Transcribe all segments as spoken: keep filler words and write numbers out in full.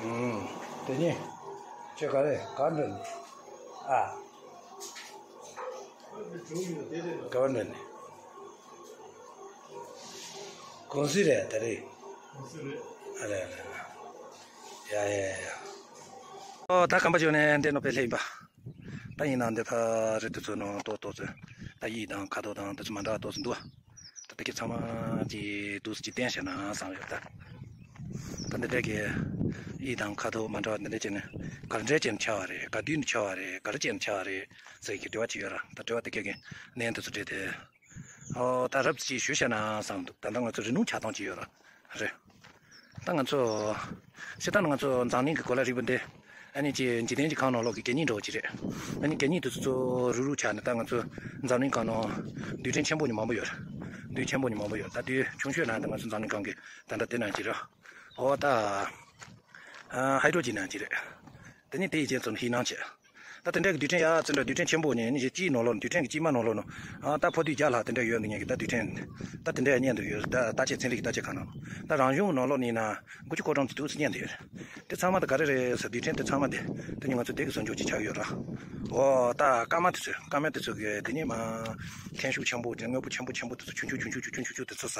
ཨུམ། དེ་ནི་ཁྱོད་ག་རེ་ག་འདྲ་ནི། ཨ། ག་འདྲ་ནི། གུང་སེང་རེད་ད་རེད། ཨ་རེད་ཨ་རེད། ཡ་ཡ་ཡ། ཨོ་ད་གམ་པ་ཅོ་ནས་འདི་ནོ་པེ་ལྷེ་ཡིན་པ། ད་ཡིན་ན་འདི་ཕ་རི་དེ་ཚོ་ནང་ཏོག་ཏོག་ཚོ། ད་ཡིག་དང་ཁ་དོག་དང་དེ་ཚོ་མ་འདྲ་བ་ཏོག་ཙམ་འདུག་ད་དེ་གི་ཚང་མ་གྱི་འདུག་སེ་ཅིག་བསྟན་བྱས་ན་བསམ་ཡོད་ད། ད་འདི་འདྲ་གི་ཡིག་དང་ཁ་དོག་མ་འདྲ་བ་འདི་འདྲ་བྱས་ནས་ག་འདྲ་བྱས་ནས་ཆགས་པ་རེད། ག་དུས་ནས་ཆགས་པ་རེད། ག་རེ་བྱས་ནས་ཆགས་པ་རེད་ཟེར་གྱི་འབྲེལ་བ་ཅིག་ཡོད་ར། ད་འབྲེལ་བ་དེ་གི་གི་གནས་འདི་ཚོ་འདྲ་དེ། ཨོ་ད་རབ་ཅིག་ཞུ་བྱས་ན་བསམ་འདུག་ད་ལྟ་ང་ཚོ་རི་ལུང་ཆགས་སྟངས་ཅིག་ཡོད་ར། རེད། ད་ང་ཚོ་སྤྱིར་བཏང་ང་ཚོ་འཛམ་གླིང་གི་གོ་ལ་རིལ་པོ་འདི་ཨ་ནི་ཅི་འཇིག་རྟེན་གྱི་ཁམས་ནང་ལོགས་ཀྱི་གད་སྙིགས་འདྲ་བོ་ཅིག་རེད། ཨ་ནི་གད་སྙིགས་དེ་ཚོ་ཚོ་རུག་རུག་ཆགས་ནས་ད་ང་ཚོ་འཛམ་གླིང་ཁམས་ནང་རྡུལ་ཕྲན་ཆེན་པོ་ནི་མང་པོ་ཡོད་རེད། རྡུལ་ཆེན་པོ་ནི་མང་པོ་ཡོད། ད་རྡུལ་ཆུང་ཤོས་ནང་ད་ང་ཚོ་འཛམ་གླིང་ཁམས་ཀྱི་ད་ལྟ་དེ་ནང་ཅིག་རེད། ཨོ་ད་ཧའི་ཌྲོ་ཇིན་ནང་ཅིག་རེད། དེ་ནི་དེ་ཡི་རྗེས་སུ་ཧི་ནང་བྱས། ད་དེ་འདྲ་གི་རྡུལ་ཕྲན་ཡ་ཙི་འདྲ་རྡུལ་ཕྲན་ཆེན་པོ་ནི་ནི་སྤྱིའི་ནང་ལོགས་ནས་རྡུལ་ཕྲན་གྱི་དཀྱིལ་མ་ནང་ལོགས་ནས་ཨ་ད་ཕོ་རྡུལ་བརྒྱ་ལྷག་དེ་འདྲ་ཡོད་འདུག་ངེད་ཀྱི་ད་རྡུལ་ཕྲན་ད་དེ་འདྲ་ཡ་རྙེད་འདུག་ཡོད། ད་ད་ཆེ་ཚན་རིག་གི་ད་ཆེ་གང་ན་ད་རང་བྱུང་གི་ནང་ལོགས་ནས་ན་དགུ་བཅུ་གོ་གྲངས་ཙམ་འདུག་སེ་རྙེད་འདུག་ཡོད། དེ་ཚང་མ་ད་ག་རེ་རེད་ཟེར་རྡུལ་ཕྲན་དེ་ཚང་མ་དེ་དེ་ནི་ང་ཚོ་དེ་གི་བཟོ་འཇོག་ཅིག་ཆགས་ཡོད་ར། ཨོ་ད་སྐར་མ་དེ་ཚོ་སྐར་མ་དེ་ཚོ་གི་དེ་ནི་མ་འཐེན་ཤུགས་ཆེན་པོ་དེ་དངོས་པོ་ཆེན་པོ་ཆེན་པོ་དེ་ཚོ་ཆུང་ཆུང་ཆུང་ཆུང་ཆུང་ཆུང་ཆུང་དེ་ཚོ་ས་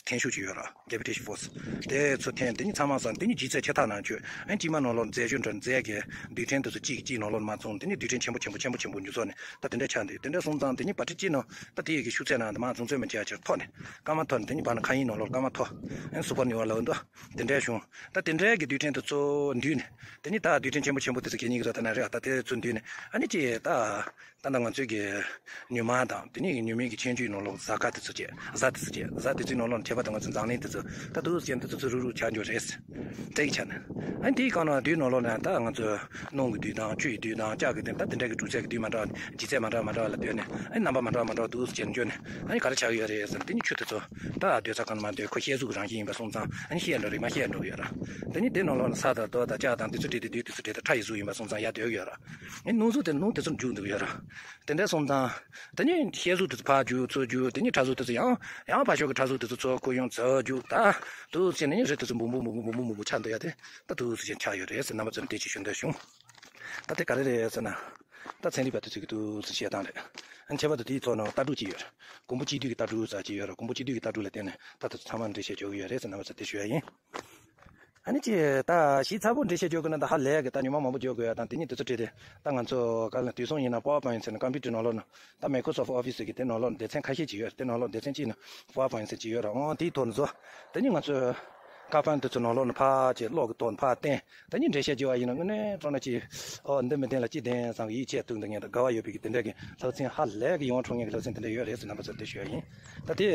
འཐེན་ཤུགས་ཅིག་ཡོད་ར། Gravitation force། དེ་ཚོ་འཐེན་དེ་ནི་ཚང་མ་སང་དེ་ནི་ལྗིད་ཚད་ཆེ་ཐག་ནང་ཆོད། ཨ་ནི་དཀྱིལ་མ་ནང་ལོགས་རྫས་ཤུགས་འདྲ་རྫས་ཀྱི་རྡུལ་ཕྲན་དེ་ཚོ་གཅིག་གིས་གཅིག་ནང་ལོགས་མ་བཙུགས། དེ་ནི་རྡུལ་ཕྲན་ཆེན་པོ་ཆེན་པོ་ཆེན་པོ་ཆེན་པོ་འགྱུར་ཚོགས་ནས་ད་དེ་འདྲ་ཆགས་འདུག་དེ་འདྲ་སོང་ཙང་དེ་ནི་བ་ཊི་གཅིག་ནང་ད་དེ་ཡི་གི་ཤུགས་ཚད་ནང་དུ་མ་བཟུང་ཚོད་མི་བྱ་ཕྱིར་ཐོག་ནས་སྐར་མ་ཐོག་ནས་དེ་ནི་བར་ན་མཁའ་དབྱིངས་ནང་ལོགས་སྐར་མ་ཐོག་ཨ་ནི་སུ་པར་ནོ་ཝ་ལབ་འདུག་དེ་འདྲའི་བྱུང་། ད་དེ་འདྲའི་གི་རྡུལ་ཕྲན་དེ་ཚོ་འདུས་ནས་དེ་ནི་ད་རྡུལ་ཕྲན་ཆེན་པོ་ཆེན་པོ་དེ་ཚོ་གད་སྙིགས་ཀྱི་བཟོ་ལྟ་ན་རེད། ད་དེ་ཚོ་འདུས་ནས་ཨ་ནི་ཅི་ད། ད་ལྟ་ང་ཚོའི་གི་མྱུར་མ་དང་དེ་ནས་མྱུར་མའི་གི་ཁྱད་ཆོས་ནང་ལོགས་གཟའ་སྐར་དེ་ཚོ་བཅས་གཟའ་དེ་ཚོ་བཅས་གཟའ་དེ་ཚོའི་ནང་ལོགས་ཁྱད་པར་དུ་ང་ཚོའི་འཛམ་གླིང་དེ་ཚོ་ད་དུང་ཅན་དེ་ཚོ་ཚུར་རུག་རུག་ཆགས་འགྱོ་རེད། དེ་གི་ཆ་ནས་ཨ་ནི་དེའི་སྒང་ནང་དུས་ནང་ལོགས་ནས་ད་ང་ཚོ་རླུང་གི་དུས་དང་ཆུ་ཡི་དུས་དང་ལྕགས་ཀྱི་དུས་ད་དེ་འདྲ་གི་གྲུབ་ཚད་ཀྱི་དུས་མ་འདྲ་བ་ལྗིད་ཚད་མ་འདྲ་མ་འདྲ་བ་ལ་ལྟོས་ནས་ཨ་ནི་རྣམ་པ་མ་འདྲ་མ་འདྲ་འདུག་ཅན་འགྱོ་ནས་ཨ་ནི་ག་རེ་ཆགས་ཀྱི་ཡོད་རེད་ཟེར་ན་དེ་ནི་ཆུ་དེ་ཚོ་ད་སྡོད་ས་གང་མ་སྡོད་ཁོ་ཤེལ་གཟུགས་རང་བཞིན་ཡིན་པ་སོང་ཙང་ཨ་ནི་ཤེལ་འདྲ་རིག་མ་ཤེལ་འགྲོ་གི་ཡོད་ར། དེ་ནི་དེ་ནང་ལོགས་ནས་ས་དང་རྡོ་དང་ལྕགས་དང་དེ་ཚོ་བྲིས་ཏེ་དུས་དེ་ཚོ་བྲིས་ཏེ་ཁྲ་ཡི་གཟུགས་ཡིན་པ་སོང་ཙང་ཡར་སྡོད་ཀྱི་ཡོད་ར། ཨ་ནི་རླུང་གཟུགས་དེ་རླུང་དེ་ཚོར་འཇུག་འདུག་ཡོད་ར། དེ་འདྲ་སོང་ཙང་། དེ་ནས་ཤེལ་གཟུགས་དེ་ཚོ་ཕར་རྒྱུག་ཚུར་རྒྱུག་དེ་ནས་ཁྲ་གཟུགས་དེ་ཚོ་ཡང་ཡང་ཕར་ཕྱོགས་ཀྱི་ཁྲ་གཟུགས་དེ་ཚོ་ཚུར་ཁོ་ཡོང་ཚུར་རྒྱུག་ད་དུ་ཟེར་ནས་རི་དེ་ཚོ་འབུམ་འབུམ་འབུམ་འབུམ་འབུམ་འབུམ་འབུམ་ཆགས་འདུག་ཡ་དེ་ད་དུ་ཟེར་ཆགས་ཡོད་རེད་ཟེར་རྣམ་པ་ཚོར་འགྲེལ་བཤད་ཞུ་འདོད་བྱུང་། ད་དེ་ག་རེ་རེད་ཟེར་ན། ད་ཚན་རིག་པ་དེ་ཚོ་གི་དུ་ཟེར་བཤད་སྟངས་རེད། ཨ་ཁྱད་པར་དུ་དེའི་ཐོག་ནས་ལྟ་གྲུབ་ཅིག་ཡོད་རེད། གོང་བུ་གཅིག་བསྡུས་ཀྱི་ལྟ་གྲུབ་ཟེར་ཅིག་ཡོད་རེད། གོང་བུ་གཅིག་བསྡུས་ཀྱི་ལྟ་གྲུབ་ལ་བརྟེན་ནས་ད་དེ་ཚོ་ཚང་མ་འགྲེལ་བཤད་བྱེད་ཀྱི་ཡོད་རེད་ཟེར་རྣམ་པ་ཚོར་དེ་ཞུ་ཡ་ཡིན། ཨ་ནི་ཅི་ད་ཞིབ་ཚགས་པོ་འགྲེལ་བཤད་བརྗོད་དགོས་ན་ད་ཧ་ལས་གི་ད་ཉི་མ་མང་པོ་འཇོག་དགོས་ཡ་དང་དེ་ཉིད་དུས་ཚོད་སྤྲད་དེ་ད་ང་ཚོ་ག་ལ་དུས་སང་ཡིན་ན་པ་ཝར་པོའིན་ཊི་ཟེར་ན་ཀམ་པུ་ཊར་ནང་ལོགས་ན་ད་མའི་ཀོ་རོ་སོབ་ཊི་ཨོ་ཕི་སི་གི་དེ་ནང་ལོགས་ན་སྡེ་ཚན་ཁ་ཤས་ཅིག་ཡོད་རེད། དེ་ནང་ལོགས་སྡེ་ཚན་གཅིག་ན་པ་ཝར་པོའིན་ཊི་ཟེར་ཅིག་ཡོད་རེད། འོ་དེའི་ཐོག་ནས་བཟོ་དེ་ཉིད་ང་ཚོས་ཀ་ཕན་དེ་ཚོ་ནང་ལོགས་ན་ཕར་ཅིག་གློག་གི་ཐོག་ནས་ཕར་བསྟན་དེ་ཉིད་འགྲེལ་བཤད་བྱས་པ་ཡིན་ན་དངོས་གནས་དྲང་གནས་ཅིག་ཨོ་འདི་མི་བདེན་ལ་ཅི་བདེན་བསམ་གི་ཡིད་ཆེས་ཐུག་འདུག་ངེས་དང་དགའ་བ་ཡོད་པའི་གི་དེ་འདྲ་གི་སློབ་ཚན་ཧ་ལས་གི་ཡོང་འཕྲོ་ངེས་གི་སློབ་ཚན་དེ་འདྲ་ཡོད་རེད་ཟེར་རྣམ་པ་ཚོར་དེ་ཞུ་ཡ་ཡིན། ད་དེ།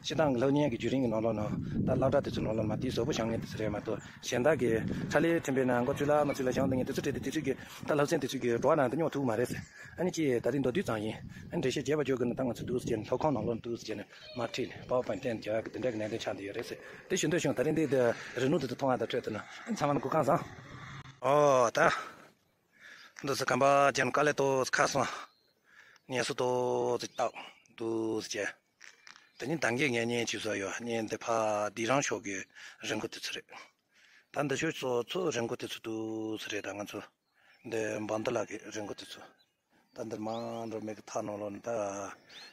སྤྱིར་བཏང་གི་སློབ་གཉེར་གྱི་བརྒྱུད་རིམ་གྱི་ནང་ལོགས་ནང་ད་སློབ་གྲྭ་དེ་ཚོའི་ནང་ལོགས་ནང་དེའི་བཟོ་པོ་བཞག་མཁན་དེ་ཚོ་རེད་མ་གཏོགས་གཞན་དག་གི་ཁྲ་ལེ་ཕྲན་པའི་ནང་མགོ་ཚུགས་ལ་མ་ཚུགས་ལ་བཞག་འདུག་མཁན་དེ་ཚོ་བྲིས་ཏེ་དེ་ཚོ་གི་ད་སློབ་ཚན་དེ་ཚོ་གི་འགྲོ་བ་ནང་དུ་སྙོག་ཐུབ་མ་རེད་ཟེར། ཨ་ནི་ཅི་ད་རིང་མདོར་བསྡུས་ཙམ་ཡིན། ཨ་ནི་འགྲེལ་བཤད་རྒྱས་པ་བརྗོད་དགོས་ན་ད་ང་ཚོ་འདུག་སེ་བྱས་ནས་སློབ་ཁང་ནང་ལོགས་འདུག་སེ་བྱས་ནས་མར་ཁྲིད་ནས་པ་ཝར་པོའིན་ཊི་བསྟན་རྒྱག་གི་དེ་འདྲ་གི་ནན་ཏན་ཆགས་བསྡད་ཡོད་རེད་ཟེར། དེ་ཞུ་འདོད་བྱུང་། ད་རིང་འདི་དེ་རི་ནོ་དེ་ཚོ་མཐོང་བ་དང་འཕྲོད་དེ་ན་ཨ་ནི་ཚང་མ་ནི་སྐུ་ཁམས་བཟང་། ཨོ་ད། འདི་ཚོ་གམ་པ་ཅན་དཀའ་ལས་ཏོག་ཙམ་ཁག་སོང་། ངལ་གསོ་ཏོག་ཙམ་བཏང་འདུག་ཟེར། དེ་ནི་ད་གིན་ངས་བརྙན་ཅིག་བཟོས་ཡོད། བརྙན་འདི་ཕ་དི་རང་ཕྱོགས་ཀྱི་རི་མགོ་དེ་ཚོ་རེད། ད་འདི་ཕྱོགས་ཚོ་ཚོ་རི་མགོ་དེ་ཚོ་འདུག་ཟེར་རེད། ད་ང་ཚོ་འདི་འབམ་ད་ལ་གི་རི་མགོ་དེ་ཚོ། ད་འདིར་མ་འགྲོ་མེད་ཀྱི་ཐག་ནང་ལོགས་ནི་ད་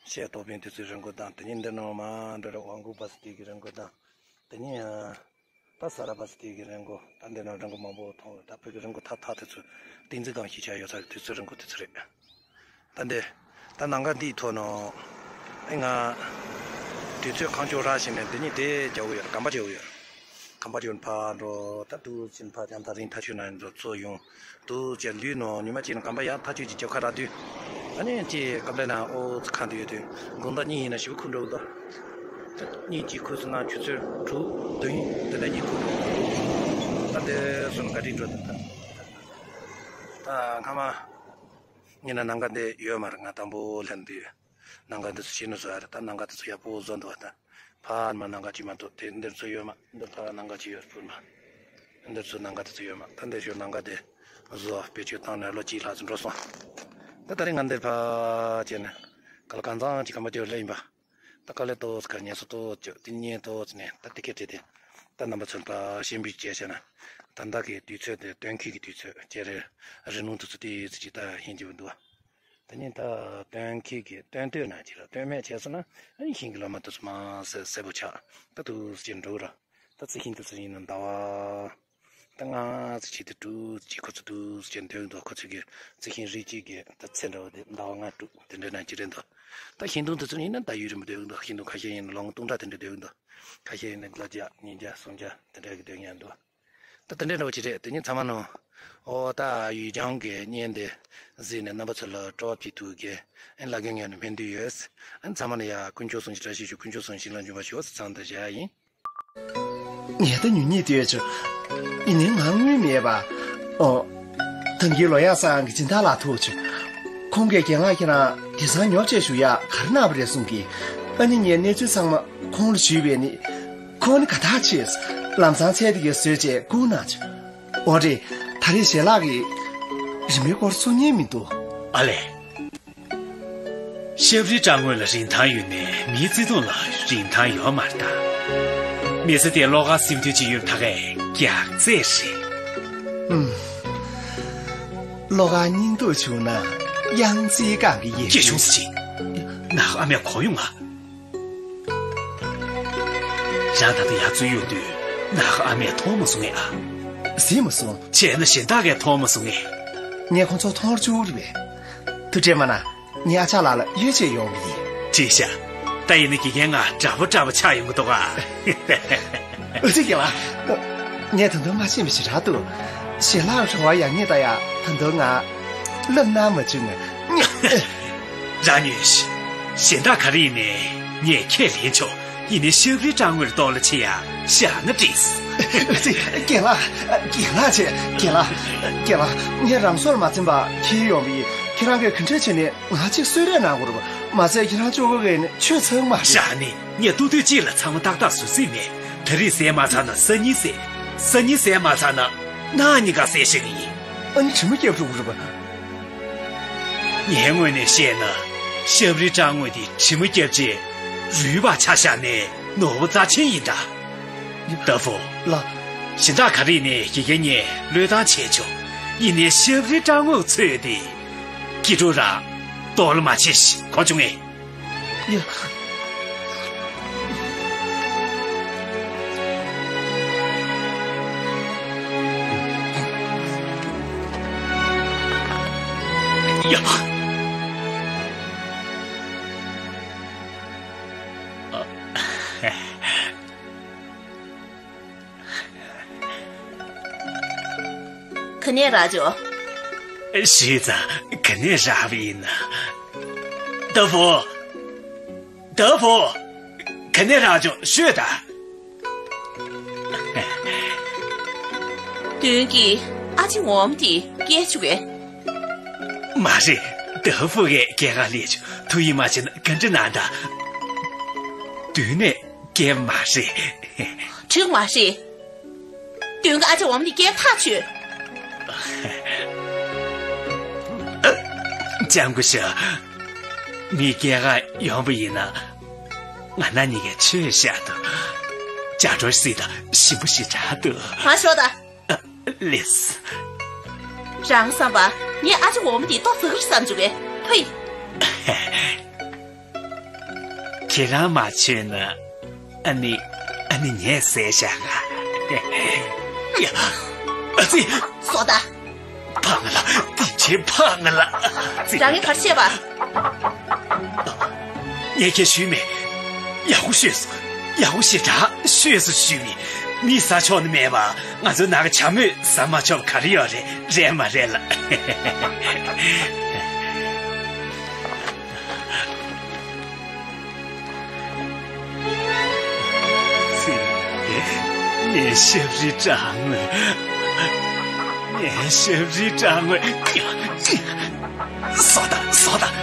ཤེལ་ཏོག་ཕན་དེ་ཚོའི་རི་མགོ་དང་དེ་ནི་འདི་ནང་མ་འགྲོ་རེད། ཝང་གུ་བ་སི་ཏི་གི་རི་མགོ་དང་དེ་ནི། ད་ས་ར་བ་སི་ཏི་གི་རི་མགོ་ད་འདི་ན་རི་མགོ་མང་པོ་མཐོང་། ད་བོད་ཀྱི་རི་མགོ་ཐག་ཐག་དེ་ཚོ་བསྟན་འཛིན་སྒང་ཞིག་ཆགས་ཡོད་ས་རེད། དེ་ཚོའི་རི་མགོ་དེ་ཚོ་རེད། ད་འདི་ད་ནམ་མཁའ་འདིའི་ཐོག་ནང་ཨེ་ང་དུས་ཚོད་གང་བྱུང་རག་བཞིན་ནས་འདི་ཉིད་དེ་རྒྱག་གི་ཡོད་རེད། གམ་པ་རྒྱག་གི་ཡོད་རེད། གམ་པ་རྒྱག་ནས་ཕར་འགྲོ། ད་དུས་ཕྱིན་ཕར་ཀྱང་ད་རིང་ཐག་ཆོད་ན་འགྲོ་ཚོ་ཡོང་། དུ་ཅེ་ལུས་ནོ་ཉི་མ་གཅིག་ན་གམ་པ་ཡག་ཐག་ཆོད་ཀྱི་རྒྱབ་ཁ་རག་དུས། ཨ་ནི་ཅེ་ཀབ་ལེ་ན་ཨོ་ཙི་ཁང་དུ་ཡོད་དུས་དགོང་དག་གཉིད་ཡིན་ན་ཞིབ་ཁུ་འགྲོ་གི་འདུག་གཉིད་ཅིག་ཁུ་སོང་ན་ཆུ་ཚོད་དྲུག་བདུན་དེ་འདྲ་གཉིད་ཁུ་འགྲོ་གི་འདུག་ད་དེ་སོང་ག་རེ་འགྲོ་འདུག་ད་ད་སྔ་མ་ཉིན་ན་ནམ་མཁའ་འདི་ཡོད་མ་རེད། ང་དང་པོ་ལྷན་དུ་ནམ་མཁའ་འདི་ཚོ་ཤེས་ནི་བཟོ་ཡ་རེད། ད་ནམ་མཁའ་འདི་ཚོ་ཡག་པོ་བཟོ་འདུག་ད་ཕར་མ་ནམ་མཁའ་ཅིག་མ་གཏོགས་དེ་འདིར་ཚོ་ཡོད་མ། འདི་ཕར་ནམ་མཁའ་ཅིག་ཡོད་ཕུར་མ། འདིར་ཚོ་ནམ་མཁའ་དེ་ཚོ་ཡོད་མ། ད་འདིར་ཞོར་ནམ་མཁའ་དེ་བཟོ་བེད་སྤྱོད་བཏང་ནས་ལོ་གཅིག་ལྷག་ཙམ་འགྲོ་སོང་། ད་ད་རིང་ང་འདིར་ཕར་བྱས་ནས་ག་ལ་གང་ཚང་ཅིག་གམ་པ་ཅིག་སླེབས་ཡིན་པ། ད་དཀའ་ལས་ཏོག་ཙམ་ག་ཉལ་ས་ཏོག་ཙམ་དེ་ཉལ་ཏོག་ཙམ་ནས་ད་དེ་སྐད་བྲིས་ཏེ། ད་རྣམ་པ་ཚོར་ད་ཤེས་འབུལ་བྱས་བྱས་ན། ད་ལྟ་གི་དུས་ཚོད་དེ་སྟོན་ཁའི་གི་དུས་ཚོད་ཅེ་རེད། རི་ལུང་དེ་ཚོ་ཏོག་ཙམ་ཅིག་ད་ཧིན་རྒྱུ་འདུག་ད་ནི་ད་སྟོན་ཁའི་གི་སྟོན་སྟོན་ན་ཅིག་ར་སྟོན་སྨད་བྱས་སོང་ན། ཨ་ནི་ཤིང་གི་ལོ་མ་དེ་ཚོ་མ་སེར་སེར་པོ་ཆགས། ད་ཏོག་ཙམ་ཅིག་འགྲོ་གི་ར། ད་རྩི་ཤིང་དེ་ཚོ་ཡིན་ན་ཟླ་བ། ད་ང་ཚོ་ཆེད་དུ་ཏོག་ཙམ་ཅིག་ཁོ་ཚོ་ཏོག་ཙམ་ཅིག་སྡོད་འདུག་ཁོ་ཚོ་གི་རྩི་ཤིང་རིགས་གཅིག་གི་ད་ཚད་འདྲ་བོ་དེ་ཟླ་བ་ལྔ་དྲུག་དེ་འདྲ་ན་ཅིག་རེད་འདུག་ད་ཤིང་སྡོང་དེ་ཚོ་ཡིན་ན་ད་ཡུན་རིང་པོ་སྡོད་ཀྱི་འདུག་ཤིང་སྡོང་ཁ་ཤས་ཡིན་ན་ལོ་ངོ་སྟོང་ཕྲག་དེ་འདྲ་སྡོད་ཀྱི་འདུག་ཁ་ཤས་ཡིན་ན་ལོ་བརྒྱ་ཉིས་བརྒྱ་སུམ་བརྒྱ་དེ་འདྲ་གི་སྡོད་མཁན་འདུག་ད་དེ་འདྲ་འདྲ་བོ་ཅིག་རེད། དེ་ཉིན་ཚང་མ་ནོ། ཨོ་ད་ཡུལ་ལྗོངས་ཀྱི་བརྙན་དེ་གཟིགས་ནས་རྣམ་པ་ཚོ་ལ་སྤྲོ་བ་སྐྱེ་ཐུབ་ཀྱི་ཨེ་ལ་རྒན་ངོས་ནས་སྨོན་འདུན་ཡོད། ཨེ་ཚང་མ་ལ་ཡ་དཀོན་མཆོག་གསུམ་གྱི་བཀྲ་ཤིས་ཤོག་དཀོན་མཆོག་གསུམ་ཞིང་ལ་འབྱོར་བ་ཤོག་ཟེར་ཚང་དུ་བཞག་ཡིན། ངས་ད་ཉུང་ཉུང་བསྡད་ཆོག་ཡིན་ནའི་ང་དངུལ་མེད་པ། ཨོ། ད་གིན་ལོ་ཡག་ཚང་གི་སྦྱིན་བདག་ལགས་ཐུག་བྱུང་། ཁོང་གིས་རྒན་ལགས་ཁྱེད་རང་དེང་སང་ཉོ་ཆ་ཞུ་ཡག་ག་རེ་གནང་བ་རེད་གསུང་གི། ཨ་ནི་ངས་གནས་ཚུལ་ཚང་མ་ཁོང་ལ་ཞུས་པས་ནི། ཁོང་ནི་ག་ཐག་ཆོད། ལམ་སང་ཚལ་དེ་གའི་བཟོས་བྱས་བསྐུར་གནང་བྱུང་། འོ་རེད། ད་རེས་ཞལ་ལག་གི་རི་མོའི་སྐོར་གསུང་མཁན་མི་འདུག་ཨ་ལས། ཤབ་རི་སྦྲ་ངོས་ལ་རིན་ཐང་ཡོད་ནའི་མིའི་བརྩེ་དུང་ལ་རིན་ཐང་ཡོད་མ་རེད་ད། མི་ཚེ་དེ་བློ་དགའ་སེམས་མཐུན་ཅིག་ཡོད་ད་གས་རྒྱགས་ཚད་རེད། ཨུམ། བློ་དགའ་སྙིང་སྡུག་བྱུང་ན་གཡང་རྩེའི་སྒང་གི་ཡིན། སྐྱེ་གཞུང་ཟེར་ཅིག་ནག་ཨ་མས་གོ་ཡོང་ང་། རང་ད་ལྟ་ཡར་འཛུལ་ཡོང་དུས་ནག་ཨ་མས་མཐོང་མ་སོང་ངས་ཨ། གཟིགས་མ་སོང་། བྱས་ན་གཞན་དག་གིས་མཐོང་མ་སོང་ངས། ངས་ཁོང་ཚོ་མཐོང་རུ་བཅུག་རེད་པས། ཐུགས་ཁྲལ་མ་གནང་། ངའི་ཨ་ཅག་ལགས་ལ་གཡོལ་བྱས་ཡོང་གི་ཡིན། བྲིས་ཤག་ད་ཡིན་ན་དགེ་རྒན་ང་འདྲ་པོ་འདྲ་པོ་ཆགས་ཡོང་གི་འདུག་ཨ། ཨ་ཅེ་རྒན་ལགས། ངས་ད་དུང་མ་ཤེས་པ་ཞེ་དྲག་འདུག་ཞལ་ལག་བྲོ་བ་ཡག་ཉེས་ད་ཡ་ད་དུང་ང་ལབ་ན་མ་བྱུང་ངས། རང་ཉོན་ཞིག་གཞན་དག་ག་རེ་ཡིན་ནའི་ངས་ཁས་ལེན་ཆོག་ཡིན་ནའི་ཤབ་རི་སྦྲ་ངོས་ལ་གཏོར་ལ་ཆེ་ཡ་བཞག་ན་འགྲིགས། རྒན་ལགས། རྒན་ལགས་བྱས། རྒན་ལགས། རྒན་ལགས། ངས་རང་སྲོག་ལ་མ་འཛེམ་པ་ཁྱེར་ཡོང་བ་ཡིན། ཁྱེད་རང་གིས་ག་འདྲ་བྱས་ནས་ང་གཅིག་གསོད་རེས་གནང་དགོས་རེད་པ། མ་ཚད་ཁྱེད་རང་གཅིག་པོ་གིས་ཆོས་ཚང་མ་རེད། བཞག་ནས་ངས་ཏོག་ཏོག་གཅིག་ལ་ཚང་མ་ཏག་ཏག་བཟོ་རྩིས་མེད། ད་རེས་ཟས་མ་ཚར་ན་སང་ཉིན་ཟས། སང་ཉིན་ཟས་མ་ཚར་ན་གནངས་ཉིན་ག་ཟས་བཞག་གི་ཡིན། ཨ་ནི་དྲི་མ་བརྒྱབ་འགྲོ་གི་རེད་པ། ངའི་ངོས་ནས་བཤད་ན། ཤབ་རི་སྦྲ་ངོས་དེ་དྲི་མ་བརྒྱབ་རྗེས་རུལ་བ་ཆ་བཞག་ནས་ནོར་བུ་རྩ་ཆེན་ཡིན་ད། ཏ་ཕུ། ལགས། གཞན་དག་ག་རེ་ཡིན་ནའི་དགེ་རྒན་ངས་བློས་བཏང་བྱས་ཆོག་ཡིན་ནའི་ཤབ་རི་སྦྲ་ངོས་ཚོས་དེ། སྐྱིད་སྡུག་ར། གཏོར་བརླག་མ་བྱེད་ཤིག་གོ་བྱུང་ངས། ཡ། ཡ། ག་ནས་རག་བྱུང་། ཞུས་ཙང་ག་ནས་རག་པ་ཡིན་ན། ཏ་ཕུ། ཏ་ཕུ། ག་ནས་རག་བྱུང་ཤོད་ད། བདུན་གྱིས་ཨ་ཅེ་འོ་མ་དེ་སྐྱེལ་བཅུག་གས། མ་རེད། ཏ་ཕུ་གིས་སྐྱེལ་ག་སླེབས་བྱུང་། ཐུགས་ཡིད་མ་ཆེས་ན་ག་འདྲ་གནང་དང་། བདུན་ནས་སྐྱེལ་མ་རེད། འགྲིག་མ་རེད། བདུན་གྱིས་ཨ་ཅེ་འོ་མ་དེ་སྐྱེལ་ཐག་ཆོད། ལྕམ་སྐུ་ཞབས། མི་སྐྱེལ་ག་ཡོང་པ་ཡིན་ན། ང་རང་གཉིས་ཀས་ཆོས་བཤད་དོ། ལྕགས་སྒྲོག་སྲིད་དང་ཞིམ་པོ་ཞེ་དྲག་འདུག་མ་ཤོག་ད། ལེས། རང་བསམ་པ་ངས་ཨ་ཅེ་འོ་མ་དེ་ལྟོགས་ཟ་གི་རེད་བསམ་བྱུང་བས། ཕུད། ཁྱེད་རང་མ་མཆོད་ན། ཨ་ནི། ཨ་ནི་ངས་ཟས་བཞག་ག་ཡ། ཨ་ཙི། སོ་ད། ཕ་ང་ལ། དེ་ཆེ་ཕ་ང་ལ། ཨ་ཙི། རང་གིས་ག་རེ་བཤད་པ། ངས་ཁྱེད་ཞུས་མེད། ཡག་པོ་ཤོད་སོང་། ཡག་པོ་ཞེ་དྲག་ཤོད་སོང་ཞུས་མེད། མི་ཟ་ཆོག་ནི་མེད་པ། ང་ཚོའི་ནང་གི་བྱ་མོས་ཟ་མ་ཆོག་ག་རེ་ཡོད་རེད། རེད་མ་རེད་ལ། ཙི། ངའི་ཤབ་རི་སྦྲ་ངོས། ངའི་ཤབ་རི་སྦྲ་ངོས། སོ་ད། སོ་ད།